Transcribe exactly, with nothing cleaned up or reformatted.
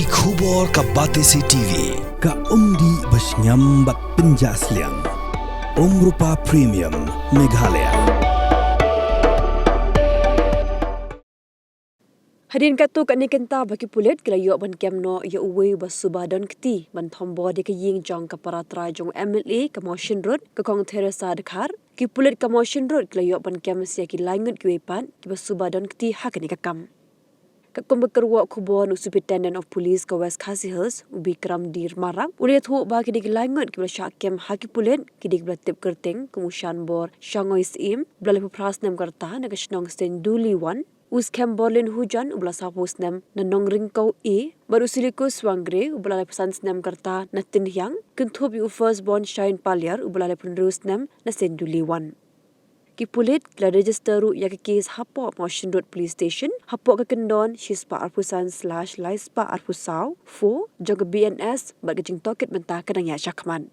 Ki khubor ka Batesi T V, ka umdih ba shngiam bad pynjah sliang. Umrupa Premium, Meghalaya. Hadien katto katne kynta ba ki pulit ki la ïoh ban kem noh ïa uwei uba suba don kti ban thombor ïa ka ïing jong ka para trai jong u M L A ka Mawshynrut, ka Kong Theresa Dkhar. Ki pulit ka Mawshynrut ki la ïoh ban kem sa ïa ki lai ngut kiwei pat kiba suba don kti ha kane ka kam. Katkum ba kyrwoh khubor na u Superintendent of Police ka West Khasi Hills, u Bikram D Marak, u la ïathuh ba ki dei ki lai ngut kiba la shah kem ha ki pulit, ki dei kiba la tip kyrteng kum u Shanbor Shangoi Syiem, uba la laiphew phra snem ka rta na ka shnong Senduli One, u Skhem Borlin Hujan, uba la sawphew snem na Nongryngkew A, bad u Silikus Wangre, uba la laiphew san snem ka rta na Tynhiang, kynthup ïa u First Born Shine Paliar, uba la laiphew hynriew snem na Senduli One. Ki pulit ki la register ruh ïa ka case hapoh Mawshynrut Police Station hapoh ka kyndon shispah arphew san slash laispah arphew saw four jong ka B N S bad ka jingtohkit mynta ka dang ïaid shakhmat.